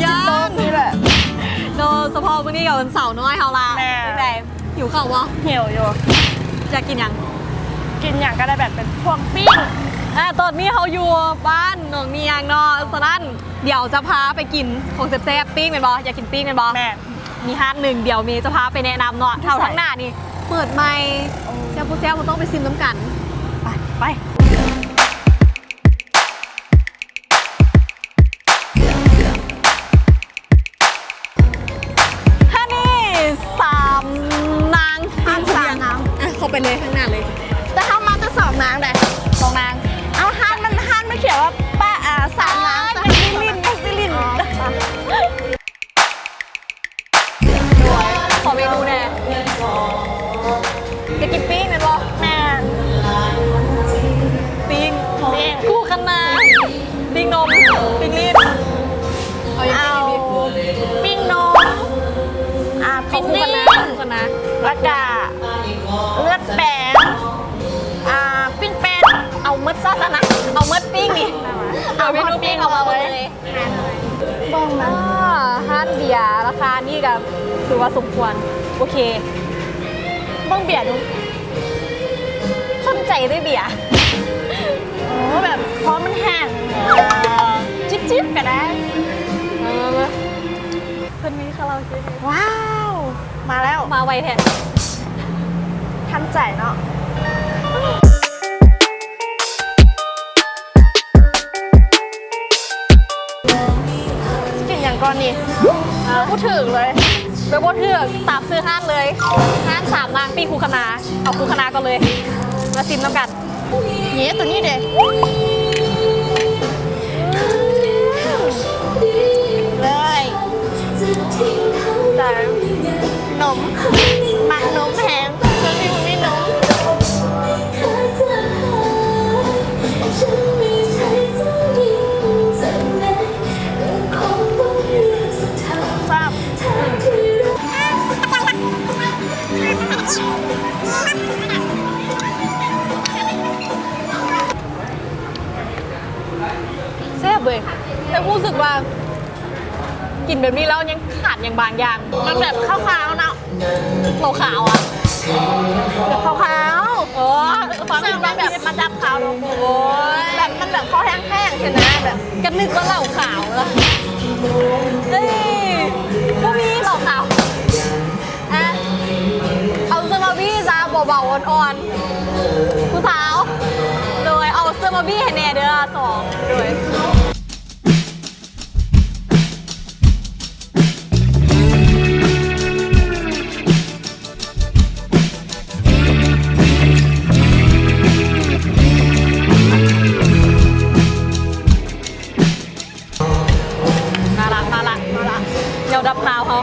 ຢ້ານ ນີ້ແຫຼະເນາະ. ສະເພາະມື້ນີ້ກໍເປັນສາວນ້ອຍເຮົາລະ. ແມ່ນ. ຈັ່ງໃດ ຫິວເຂົ້າບໍ່? ຫິວຢູ່. ຢາກກິນຫຍັງ? ກິນຫຍັງກໍໄດ້ ແບບເປັນພວກປີ້ງ. ອາ ຕອນນີ້ເຮົາຢູ່ບ້ານໜອງນຽງເນາະ, ສະນັ້ນ ດຽວຈະພາໄປກິນຂອງແຊບໆ ປີ້ງແມ່ນບໍ່? ຢາກກິນປີ້ງແມ່ນບໍ່? ແມ່ນ. ມີຮ້ານໜຶ່ງ ດຽວເມຈະພາໄປແນະນຳເນາະ. ແຖວທາງໜ້ານີ້ເປີດໃໝ່. ໂອ້ ແຊບບໍ່ແຊບ ເຮົາຕ້ອງໄປຊີມນຳກັນ. ໄປ ໄປ. ຮ້ານນີ້ສາມນາງ. ຮ້ານສາມນາງ. ອະ ເຂົ້າໄປເລີຍ ທາງໜ້າເລີຍ. ແຕ່ເຮົາມາແຕ່ສອງນາງໃດ໋. ສອງນາງ. ເອົາ ຮ້ານມັນ ຮ້ານມັນຂຽນວ່າ ປະ ອາ ສາມນາງ. ຍັງຊິຫຼິ້ນ ຍັງຊິຫຼິ້ນ. ອໍ ຂໍເມນູແດ່. ຢາກກິນປີ້ງແມ່ນບໍ່? ແມ່ນ. ປີ້ງ ປີ້ງ ຄູ່ຄະນາ ປີ້ງນົມ ປີ້ງລີ້ນ. ເອົາຫຍັງ ເອົາປີ້ງດີ? ປີ້ງນົມ ອາ ປີ້ງລີ້ນ ຄູ່ຄະນາ ຄູ່ຄະນາ ແລ້ວກະເລືອດແປງ ອາ ປີ້ງເປັດ. ເອົາໝົດຊະຊັ້ນນະ ເອົາໝົດປີ້ງນີ້. ເອົາເມນູປີ້ງເອົາມາໝົດເລີຍ. ເບິ່ງນະ ອາ ຮ້ານເບຍລາຄານີ້ກໍຖືວ່າສົມຄວນ. ໂອເຄ ເບິ່ງເບຍດູ ສົນໃຈເລີຍເບຍ. ໂອ້ ແບບ ພໍມັນແຫ້ງ ຈິບໆ ກໍໄດ້. ເອີ ເພິ່ນມີຄາຣາໂອເກະ. ວ້າວ ມາແລ້ວ ມາໄວແທ້ ທັນໃຈເນາະ. ຊິກິນຫຍັງກ່ອນດີ? ເລືອກບໍ່ຖືກເລີຍ. ເລືອກບໍ່ຖືກ ຕາມຊື່ຮ້ານເລີຍ. ຮ້ານສາມນາງປີ້ງຄູ່ຄະນາ. ເອົາຄູ່ຄະນາກ່ອນເລີຍ ມາຊີມນຳກັນ. ເຍ ໂຕນີ້ເດ ເລີຍ. ແຕ່ນົມ ມັກນົມແຮງ ຊ່ວງນີ້ບໍ່ມີນົມ. ແຊບ ແຊບເວີຍ ແຕ່ຮູ້ສຶກວ່າກິນແບບນີ້ແລ້ວຍັງຂາດຫຍັງບາງຢ່າງ. ມັນແບບຄາວໆ ເນາະ. ຂາວໆ ອະ ຂາວໆ. ເອີ ຄວາມຄິດແບບ ແບບມັນຈະຂາວເນາະ. ໂອ້ຍ ແບບມັນແບບຄໍແຫ້ງໆ ຊີ້ນະ ແບບ ກໍນຶກວ່າເຫຼົ້າຂາວລະ. ເອີຍ ບໍ່ມີເຫຼົ້າຂາວ. ອະ ເອົາເຊີມາບີຊະ ເບົາໆ ອ່ອນໆ ຜູ້ສາວ. ໂດຍ ເອົາເຊີມາບີໃຫ້ແດ່ເດີ ສອງ. ໂດຍ. ມາລະ ມາລະ ມາລະ ແນວດັບຄາວເຮົາ.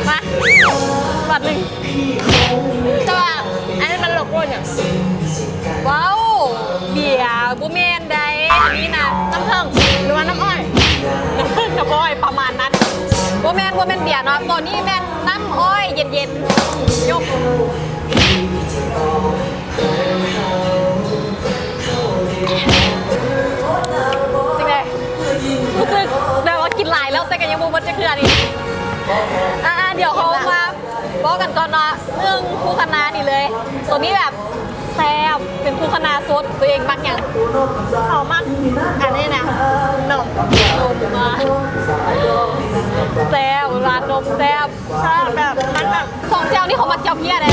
ມາ ບາດໜຶ່ງ. ແຕ່ວ່າອັນນີ້ມັນໂລໂກ້ຫຍັງ? ວ້າວ ເບຍ ບໍ່ແມ່ນໃດ ອັນນີ້ນະ ນ້ຳເຜິ້ງ ຫຼືວ່ານ້ຳອ້ອຍ? ນ້ຳເຜິ້ງ ນ້ຳອ້ອຍ ປະມານນັ້ນ. ບໍ່ແມ່ນ ບໍ່ແມ່ນເບຍເນາະ ໂຕນີ້ແມ່ນນ້ຳອ້ອຍເຢັນໆ ຍົກ. ຈັ່ງໃດ? ຮູ້ສຶກແບບວ່າກິນຫຼາຍແລ້ວ ແຕ່ກໍຍັງບໍ່ໝົດຈັກເທື່ອນີ້. ອາ ດຽວເຮົາມາເວົ້າກັນກ່ອນເນາະ ໜຶ່ງ ຄູ່ຄະນານີ້ເລີຍ ໂຕນີ້ແບບແຊບ ເປັນຄູ່ຄະນາສົດ. ໂຕເອງມັກຫຍັງ? ເຂົາມັກອັນນີ້ນະ ນົມ. ນົມ ອ່າ ແຊບ ຫວານນົມແຊບ. ແຊບ ແບບ ມັນແບບ ສອງແຈ່ວນີ້ເຂົາມັກແຈ່ວເພຍເດ້.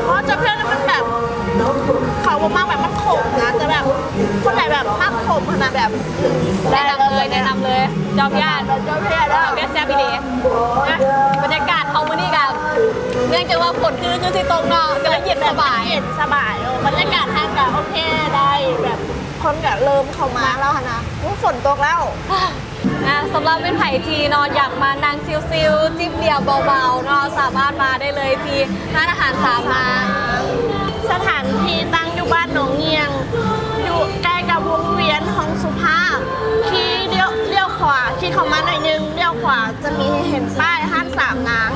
ເພາະແຈ່ວເພຍນີ້ມັນແບບ ເຂົາບໍ່ມັກແບບມັນຂົມນະ ແຕ່ແບບ ຄົນໃດແບບມັກຂົມຫັ້ນນະ ແບບ ແນະນຳເລີຍ ແນະນຳເລີຍ ແຈ່ວເພຍ ແຈ່ວເພຍເດີ ແຈ່ວເພຍແຊບອີ່ຫຼີ. ນະ ບັນຍາກາດເຮົາມື້ນີ້ກໍ ເນື່ອງຈາກວ່າຝົນຄື ຄືຊິຕົກເນາະ ກໍເລີຍເຢັນສະບາຍ ເຢັນສະບາຍ. ເອີ ບັນຍາກາດທາງກໍໂອເຄ ໄດ້ ແບບ ຄົນກໍເລີ່ມເຂົ້າມາແລ້ວຫັ້ນນະ. ໂອ້ ຝົນຕົກແລ້ວ. ອ່າ ສຳລັບແມ່ນໃຜທີ່ເນາະ ຢາກມານັ່ງຊິວໆ ຈິບເບຍເບົາໆ ເນາະ ສາມາດມາໄດ້ເລີຍທີ່ຮ້ານອາຫານສາມນາງ. ສະຖານທີ່ຕັ້ງຢູ່ບ້ານໜອງງຽງ ຢູ່ໃກ້ກັບວົງວຽນຮອງສຸພາບ. ຂີ່ລ້ຽວ ລ້ຽວຂວາ ຂີ່ເຂົ້າມາໜ້ອຍໜຶ່ງ ລ້ຽວຂວາ ຈະມີເຫັນປ້າຍຮ້ານສາມນາງ.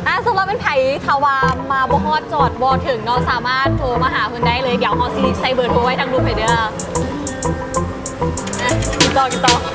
ອ່າ ສຳລັບແມ່ນໃຜ ຖ້າວ່າມາບໍ່ຮອດ ຈອດບໍ່ເຖິງເນາະ ສາມາດໂທມາຫາເພິ່ນໄດ້ເລີຍ. ດຽວເຮົາຊິໃສ່ເບີໂທໄວ້ທາງລຸ່ມໃຫ້ເດີ. ຕໍ່ ກິນຕໍ່.